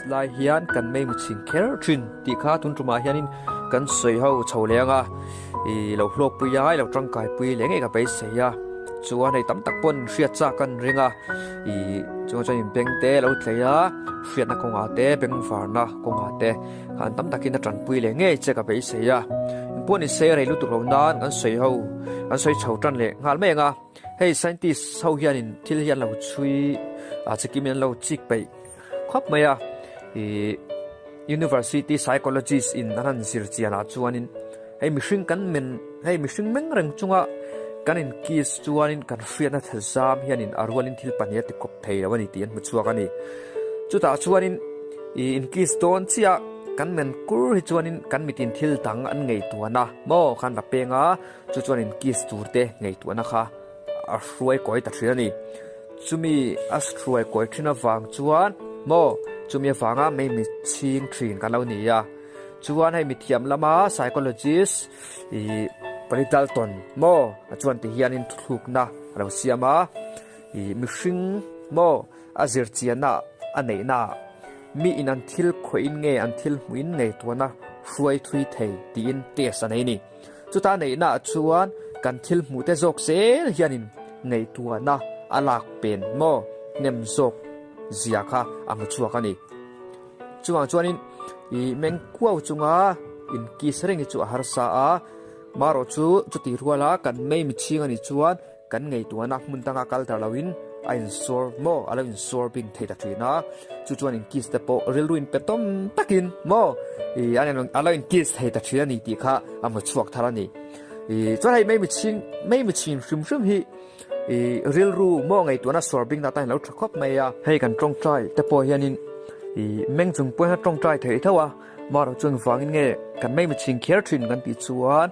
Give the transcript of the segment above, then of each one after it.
Kiss lai hian kan mei mu chhin kher thin tih kha tun tumah hianin kan sawi ho chho leh ang a, ih lo hlawk pui a, ilo tangkai pui leh ngei ka beisei a, chuan hei tam tak pawn hriat chak an ring a, ih chuan chuan in beng te lo tlei a, hriatna kawngah te bengvarna kawngah te khan tam takin a tanpui leh ngei che ka beisei a, engpawh ni se rei lutuk lo nan kan sawi ho kan sawi chho tan leh nghal mai ang a. Hei scientist ho hianin thil hi an lo chhui a chikim in an lo chik peih khawp mai a ih university psychologist in an han zir chian ah chuanin hei mihring kan men hei mihring meng reng chunga kan in kiss chuanin kan hriatna thil zam hianin a rualin thil pahnih a ti kawp thei lo a ni tih an hmu chhuak a ni chutah chuanin ih in kiss dawn chiah kan men kur hi chuanin kan mitin thil dang an ngaihtuah na maw khan va peng a. Chu chuan in kiss tur te ngaihtuahna kha a hruai kawi ta thin a ni. Chumi a hruai kawi thin avang chuan maw chumi avanga mei mi chhing thin kan lo ni a. Chuan hei mithiam lama psychologist ih Pali Dalton maw a chuan ti hianin thuthlukna a lo siam a. Ih mihring maw a zirchianna a neihna mi in an thil khawih in nge an thil hmuh in ngaihtuahna hruai thui thei tiin test a nei a ni. Chuta neihnaah chuan kan thil hmuhte zawk zel hianin ngaihtuahna a lak pen maw hnem zawk zia kha a hmu chhuak a ni. Chuvang chuanin i meng kuau chunga inkiss reng hi chu a harsa a, marawh chu chuti ruala kan mei mitchhing a nih chuan Kan ngaihtuahna hmun danga kal dar loin a insawr maw a lo insawr bing thei ta thin a, chu chuan in kiss te pawh rilru in pe tawm takin maw ih an a lo in kiss thei ta thin a ni tih kha a hmu chhuak thar a ni. Ih chuan hei mei michhing mei michhin hrim hrim hi ih rilru maw ngaihtuahna sawr bing na tan a lo tha khawp mai a. Hei kan tawngtai te pawh hianin ih meng chung pawhin a tawngtai theih tho a, marawh chuan vangin nge kan mei michhin kher thin kan tih chuan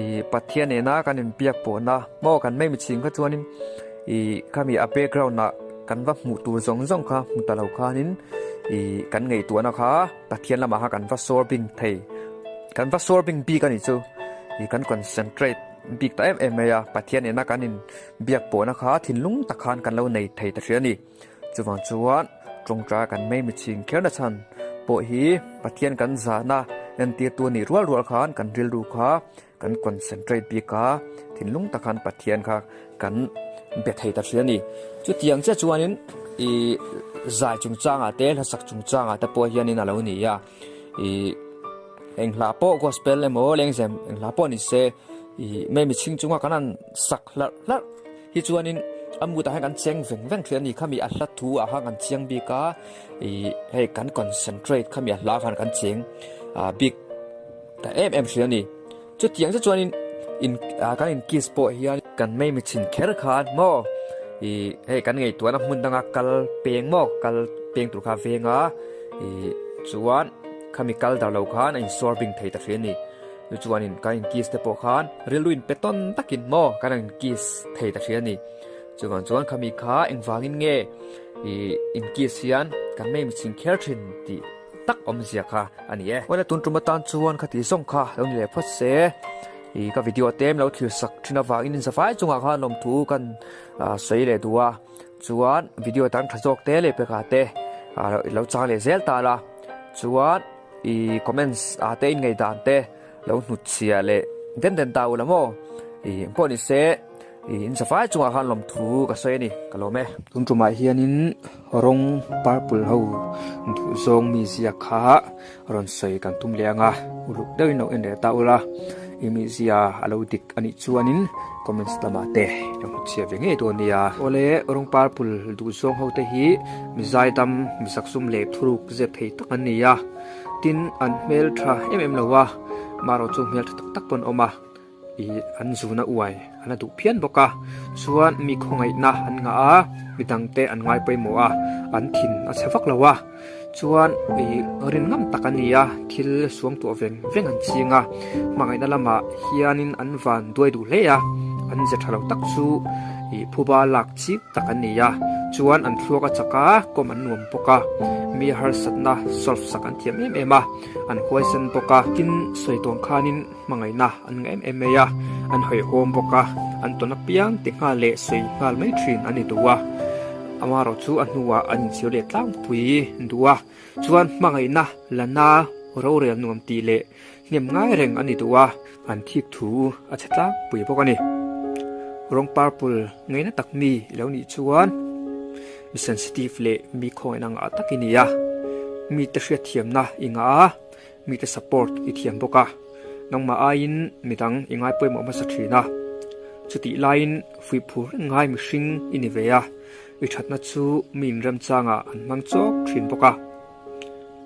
Ih Pathian nena kan inbiak pawhna maw kan mai michhing kha chuanin ih khami a background ah kan va hmuh tur zawng zawng kha hmu ta lo khanin ih kan ngaihtuahna kha Pathian lamah kha kan va sawr bing thei kan va sawr bing bik a nih chu ih kan concentrate bik ta em em mai a Pathian nena kan inbiak pawhna kha thinlung tak khan kan lo nei thei ta hria a ni. Chuvang chuan tawngtai kan mei michhing kherna chhan pawh hi Pathian kan zahna entirtu a nih rual rual khan kan rilru kha kan concentrate bik a, thinlung tak khan Pathian kha kan be thei ta thin a ni. Chutiang chiah chuanin ih zai chungchangah te hlasak chungchangah te pawh hianin a lo ni a, ih eng hla pawh gospel emaw lengzem eng hla pawh ni se ih mei michhing chunga kan han sak hlarh hlarh. Hi chuanin a mutah hian kan cheng veng veng thin a ni khami a hla thu ah khan kan chiang bik a ih hei kan concentrate khami a hla khan kan cheng ah bik ta em em thin a ni chutiang zet chuanin in ah kan in kiss pawh hian kan mei michhin kher khan maw ih hei kan ngaihtuahna hmun danga kal peng maw kal peng tur kha a veng a ih chuan khami kal dar lo khan a insawr bing thei ta thin a ni. Chu chuanin kan in kiss te pawh khan rilru in pe tawn takin maw kan in kiss thei ta hria a ni. Chuvang chuan khami kha engvangin nge ih in kiss hian kan mei michhing kher thin tih tak awmzia kha a ni e. Awle tun tum atan chuan khati zawng kha lo ni leh phawt se ih ka video te em lo thlir sak thin avangin inzavai chungah khan lawmthu kan sawi leh duh a. Chuan video dang tha zawk te leh pekah te lo chang leh zel ta la chuan. I comments ah te in ngaihdan te lo hnut chhia leh den den ta ula maw i pawh ni se i in safai chungah khan lawmthu ka sawi a ni ka lawm e. Tun tumah hianin rawng purple ho duh zawng mi ziak kha rawn sawi kan tum leh ang a, uluk deuhin lo en leh ta ula, i mizia a lo dik a nih chuanin comments lamah te lo hnut chhia ve ngei dawn nia. Awle rawng purple duh zawng ho te hi mi zaidam mi zaksum leh thuruk zep thei tak an ni a, tin an hmel tha em em lo a, marawh chu hmel tha tak tak pawh an awm a, ih an zuna uai an la duh phian bawk a, chuan mi khawngaihna an ngah a, mi dangte an ngai pawimawh a, an thin a chhe vak lo a, chuan ih rin ngam tak an ni a, thil suang tuah veng veng an ching a, hmangaihna lamah hianin an van duai duh hle a, an ze tha lo tak chu ih phuba lak chik tak an ni a, chuan an thluak a chak a, kawm an nuam bawk a, mi harsatna solve sak an thiam em em a, an huaisen bawk a, tin sawi tawn khanin hmangaihna an ngah em em mai a, an hawihhawm bawk a, an tawn apiang ti nghal leh sawi nghal mai thin an ni duh a. Amaherawhchu a hnuah an inchhir leh tlangpui duh a, chuan hmangaihna lana rorel nuam tih leh hnem ngai reng a ni duh a, an thik thu a chhe tlangpui bawk a ni. Rawng purple ngaina tak mi i lo nih chuan mi sensitive leh mi khawngaihna ngah tak i ni a, mite hriatthiamna i ngah a, mite support i thiam bawk a, nangmah aiin midang i ngai pawimawh hmasa thin a, chutih laiin fuihphur reng ngai mihring i ni ve a, i thatna chu mi inremchangah an hmang chawk thin bawk a.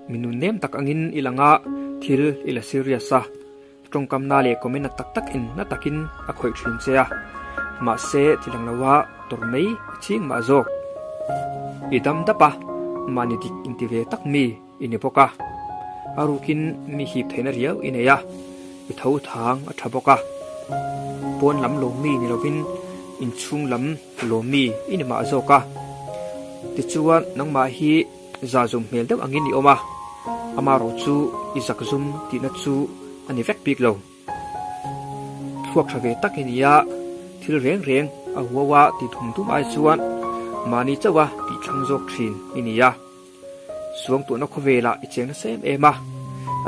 Mi nun nem tak angin i lang a, thil i la serious a, tawngkamna leh comment na tak tak in na takin a khawih thin che a, mahse ti lang lo a tawrh mai i ching mah zawk. I dam dap a, mahni dik inti ve tak mi. I ni bawk a, a rukin mi hip theihna riau i nei a, i tho thang a tha bawk a. Pawn lam lo mi ni lovin inchhung lam lo mi i ni mah zawk a. Tichuan nangmah hi za zum hmel deuh angin i awm a, amaherawh chu i zak zum tihna chu a ni vek bik lo. Thluak tha ve tak i ni a, thil reng reng a huau a ti thum thum ai chuan mahni chauh a tih thlang zawk thin i ni a. Suangtuahna khawvelah i cheng nasa em em a,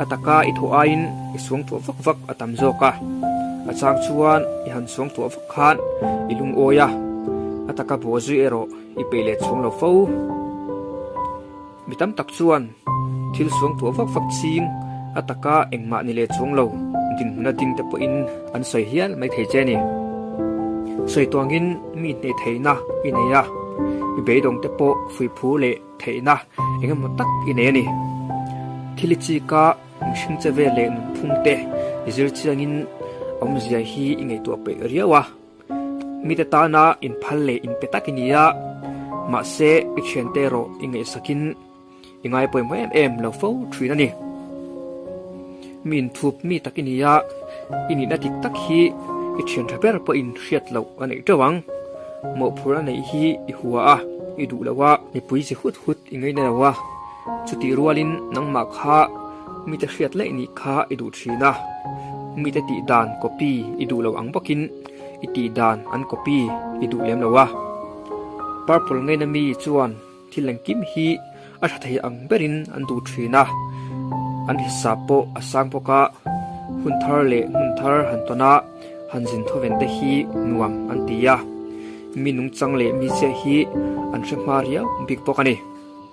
a taka i thawh aiin i suangtuah vak vak a tam zawk a. A chang chuan i han suangtuah vak khan i lungawi a, a taka bawh zui erawh i peih leh chhuang lo fo. Mi tam tak chuan thil suangtuah vak vak ching a taka engmah ni leh chuang lo dinhmun a ding te pawhin an sawi hial mai thei che a ni. Sawi tuangin mi hneh theihna i nei a, mi beidawng te pawh fuihphu leh theihna eng emaw tak i nei a ni. Thil i chika mihring che vel leh nunphung te i zir chiangin awmzia hi i ngaihtuah peih riau a. Mite tana inphal leh inpe tak i ni a, mahse i thiante erawh i ngaihsakin i ngai pawimawh em em lo fo thin a ni. Mi inthup mi tak i ni a, i nihna dik tak hi i thian tha ber pawhin hriat loh a neih teuh ang. Mawhphurh a neih hi i hua a, i duh lo a, mipui chi hut hut i ngaina lo a, chutih rualin nangmah kha mite hriat laih nih kha i duh thin a, mite tih dan copy i duh lo ang bawkin i tih dan an copy i duh lem lo a. Purple ngaina mi chuan. Thil engkim hi a tha thei ang berin an duh thin a, an hisap pawh a sang bawk a, hun thar leh hmun thar han tawn a, han zin thawven te hi nuam an ti a, mi nungchang leh mi chiah hi an hre hma riau bik bawk a ni.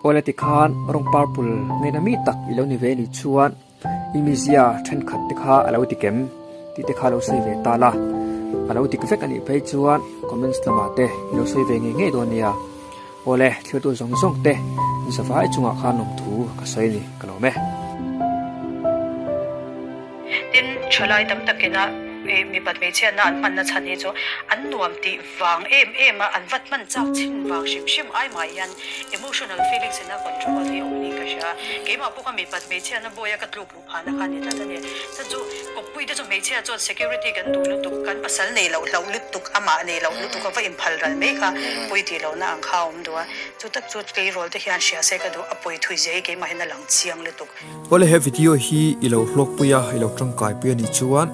Awle tikhan rawng purple ngaina mi tak i lo ni ve ni chuan I mizia thenkhat te kha a lo dik em? tih te kha lo sawi ve ta la, a lo dik vek a nih phei chuan comments lamah te i lo sawi ve ngei ngei dawn nia. Awle, thiltu zawng zawng te zavai chungah khan lawmthu ka sawi a ni, ka lawm e. Tin, thalai tam takina mipat hmeichhiatna an hmanna chhan hi chu an nuam tih vang em em a, an vat hman chak chin vang hrim hrim ai mah hian emotional feelings in a control hi awm niin ka hria. Keimah pawh kha mipat hmeichhiatna bawi a ka tluk luh phahna kha a ni tlat a ni. Chhan chu kawppui te chu hmeichhia chuan security kan duh lutuk, kan pasal nei loh hlauh lutuk, amah nei loh lutuk a va inphal ral mai kha pawi tih lohna ang kha a awm duh a. Chu tak chu tleirawl te hian hria se ka duh, a pawi thui zia hi keimah hian a lang chiang lutuk. Awle he video hi i lo hlawkpui a, i lo tangkai pui a nih chuan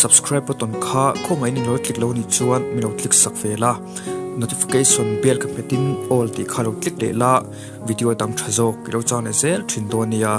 subscribe button kha khawngaihin in lo click lo nih chuan min lo click sak ve la, notification bell ka hmetin all tih kha lo click leh la, video dang tha zawk i lo chang leh zel thin dawn nia.